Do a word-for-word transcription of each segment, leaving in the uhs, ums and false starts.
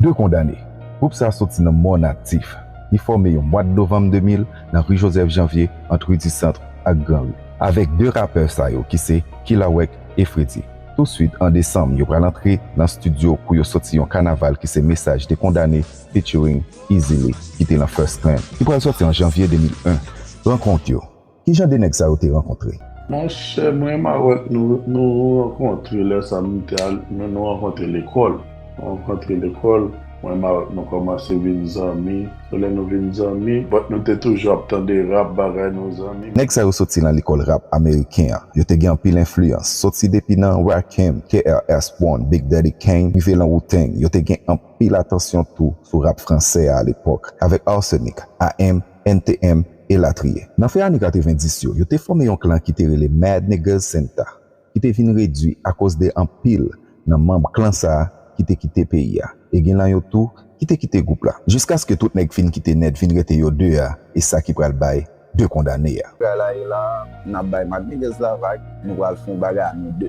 De Kondane. Gwoup sa soti nan Mòn Aktif. Li fòme yon mwa novanm de mil nan ri Joseph Janvier, ant ri di Sant ak Gran Ri. Avèk de rapè sa yo ki se Killa Wek e Freddy. Touswit an desanm, yo pral antre nan estidyo pou yo soti yon kanaval ki se Mesaj de Kondane featuring Eazy-Lee ki te nan First Clan, ki pral soti an janvye de mil en. Rankont yo. Kijan de nèg sa yo te rankontre? Monchè, mwen e Mawèk, nou, nou rankontre lè sa, nou te al, nou, nou rankontre lekòl. Nou rankontre lekòl, mwen e Mawèk, nou kòmanse vin zanmi. So, lè nou vin zanmi, but nou te toujou ap tande rap, bagay, nou zanmi. Nèg sa yo soti nan lekòl rap ameriken an. Yo te gen anpil enfliyans, soti depi nan Rakim, K R S One, Big Daddy Kane, rive nan Wu-Tang. Yo te gen anpil atansyon tou sou rap fransè a alepòk, avèk Arsenic, A M, N T M, elatriye. Nan fen ane katrevenndis yo, yo te fòme yon klan ki te rele Mad Niggas Center, ki te vin redui akoz de anpil nan manm klan sa a ki te kite peyi a, e gen nan yo tou ki te kite gwoup la. Jiskaske tout nèg fin kite nèt, vin rete yo de a, e sa ki pral bay De Kondane a. Pral ale la, n ap bay Mad Niggas la vag, nou pral fè yon bagay a nou de.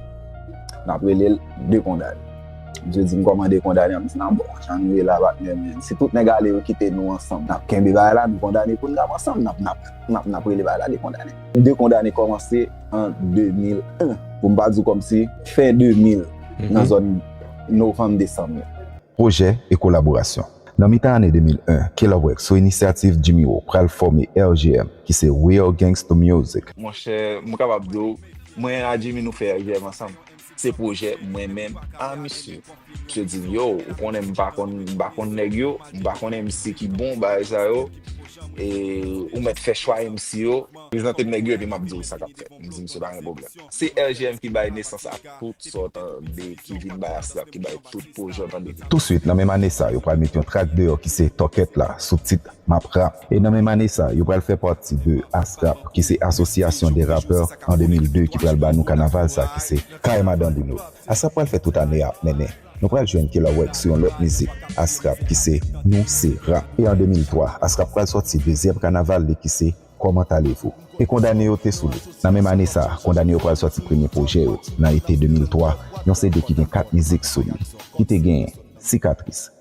N ap rele l De Kondane. Misye di m kòman De Kondane, m di nan bon, jan nou ye la, patnè, men si tout nèg ale, yo kite nou ansanm. N ap kenbe bagay la, nou kondane pou n rap ansanm, n ap, n ap, n ap, n ap rele bagay la De Kondane. De Kondane kòmanse an de mil en, pou m pa di w kòmsi fen de mil, nan zòn novanm, desanm yo. Pwojè e kolaborasyon. Nan mitan ane de mil en, Killa Wek, sou inisyativ Jimmy Woo, pral fòme R G M, ki se Real Gangsta Music. Monchè, m kapab di w, mwen a Jimmy nou fè R G M ansanm. Se pwojè mwen menm a misye. Misye di m, yo, ou konnen m pa konn, m pa konn nèg yo, m pa konn M C ki bon, bagay sa yo. E ou mèt fè chwa M C yo, prezante m nèg yo, epi m ap di w sa k ap fèt. M di misye pa gen pwoblèm. Se R G M ki bay nesans a tout sòt, an, de, ki vin bay Asrap, ki bay tout pwojè, w tande. Touswit, nan menm ane sa, yo pral met yon trak deyò ki se Tòkèt la, sou tit M ap Rap. E nan menm ane sa, yo pral fè pati de Asrap, ki se Association des Rappeurs, an de mil de, ki pral ba nou kanaval sa, ki se Kay Madan Bruno. Asrap pral fè tout ane a ap mennen. Nou pral jwenn Killa Wek sou yon lòt mizik Asrap ki se Nou Se Rap. E an de mil twa, Asrap pral sòti dezyèm kanaval li ki se Comment allez-vous? E Kondane yo te sou li. Nan menm ane sa, Kondane yo pral sòti premye pwojè yo, nan ete de mil twa, yon C D ki gen kat mizik sou li, ki te genyen Sikatris,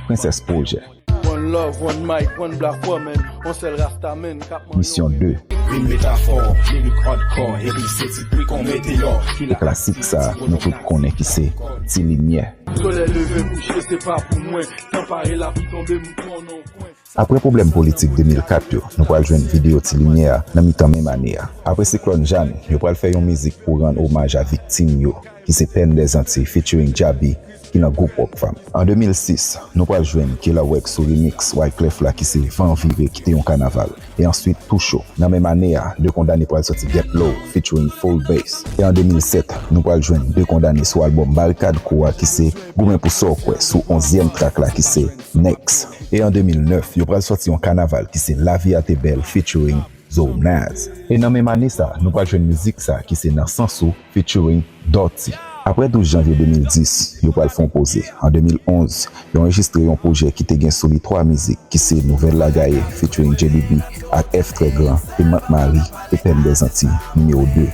Princess Pwojè, One love, one mic, one black woman, yon sèl Rasta man k ap manyen yon. Misyon de. Vin metafò, lirik hardcore, epi se ti pri kon meteyò. E klasik sa, nou tout konnen ki se Ti Limyè. Solèy leve kouche, se pa pou mwen. Tan pare, lapli tonbe, m konnen w kwen. Apre pwoblèm politik de mil kat yo, nou pral jwenn videyo Ti Limyè a nan mitan menm ane a. Apre siklòn Jeanne, yo pral fè yon mizik pou rann omaj a viktim yo, ki se Peine des Antilles featuring Djaby, ki nan gwoup Rockfam. An de mil sis, nou pral jwenn Killa Wek sou remix Wyclef la ki se Van Vire, ki te yon kanaval. E answit, Tou Cho. Nan menm ane a, De Kondane pral sòti Get Low featuring Full Bass. E an de mil sèt, nou pral jwenn De Kondane sou albòm Barikad Crew a ki se Goumen pou sa w kwè, sou onzyèm trak la ki se Next. E an de mil nèf, yo pral sòti yon kanaval ki se La Vie a te belle featuring Zo Naz. E nan menm ane sa, nou pral jwenn mizik sa ki se Nan Sans Ou featuring Dutty. Apre douz janvye de mil dis, yo pral fè yon poze. An de mil onz, yo anrejistre yon pwojè ki te gen sou li twa mizik, ki se Nouvèl Lagaye featuring J B B ak F Très Grand, e Mant Mari e Peine des Antilles nimewo de.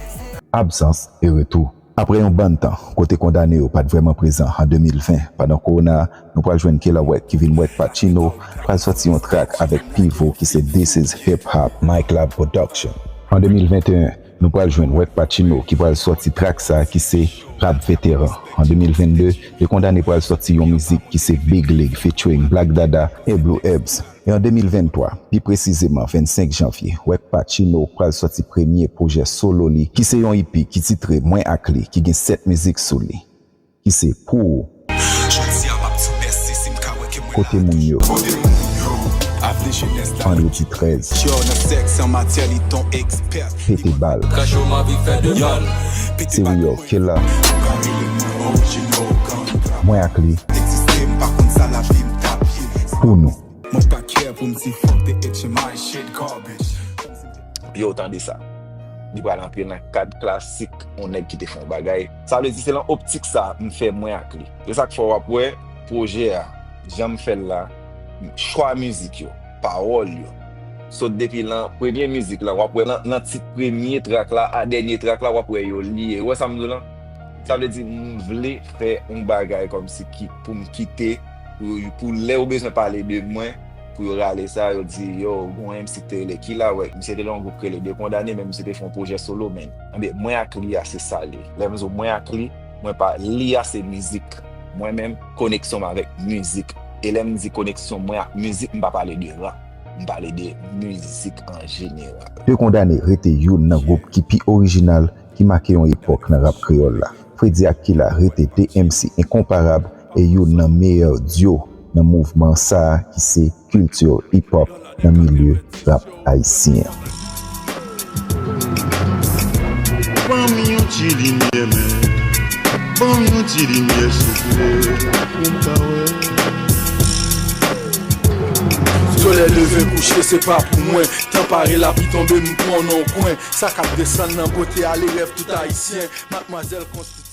Absans e retou. Apre yon bann tan, kote Kondane yo pa t vrèman prezan an de mil ven, pandan kowona a, nou pral jwenn Killa Wek ki vin Wek Pacino, pral sòti yon trak avèk Pivo ki se This is Hip Hop, Mike Lab Production. An de mil venteyen, nou pral jwenn Wek Pacino ki pral sòti trak sa ki se Rap Veteran. An de mil vennde, De Kondane pral sòti yon mizik ki se Big League featuring Black Dada e Blue Hebs. E an de mil venntwa, pi presizeman vennsenk janvye, Wek Pacino pral sòti premye pwojè solo li, ki se yon E P ki titre Mwen ak li, ki gen sèt mizik sou li, ki se Pou Ou, Kote Moun Yo, Vandredi trèz, Pete Bal, Serial Killer, Mwen ak Li, Pou Nou. Mwen pa care pou m di fuck the H M I shit garbage. Yo, tande sa. Li pral antre nan kad klasik yon nèg ki te fè yon bagay. Sa vle di se lan optik sa m fè Mwen ak Li. Se sa k fè w ap wè pwojè a, jan m fè l la, chwa mizik yo, pawòl yo. Sot depi lan premye mizik la, w ap wè lan, lan tit premye trak la a dènye trak la, w ap wè yo lye. Ou wè sa m di w lan? Sa vle di, m vle fè yon bagay kòmsi ki, pou m kite, pou, pou lè yo bezwen pale de mwen, pou yo rale sa, yo di, yo, gon M C ki te rele Kila, wè, misye te nan yon gwoup ki rele De Kondane, men misye te fè yon pwojè solo, men. Anben, mwen ak li a, se sa l ye. Lè m di w mwen ak li, mwen pa, li a se mizik. Mwen menm, koneksyon m avèk mizik. E lè m di koneksyon mwen ak mizik, m pa pale de rap. M pale de mizik an jeneral. De Kondane rete youn nan gwoup ki pi orijinal, ki make yon epòk nan rap kreyòl la. Freddy ak Kila rete de M C enkonparab e youn nan meyè dyo nan mouvman sa a ki se kilti hip hop nan milye rap ayisyen an. Ban m yon ti limyè, men. Ban m yon ti limyè, souple, pou m ka wè. Solèy leve kouche, se pa pou mwen. Tan pare, lapli tonbe, m pran nan kwen. Sa k ap desann nan bote ale rèv tout ayisyen. Madmwazèl Konstitiyè.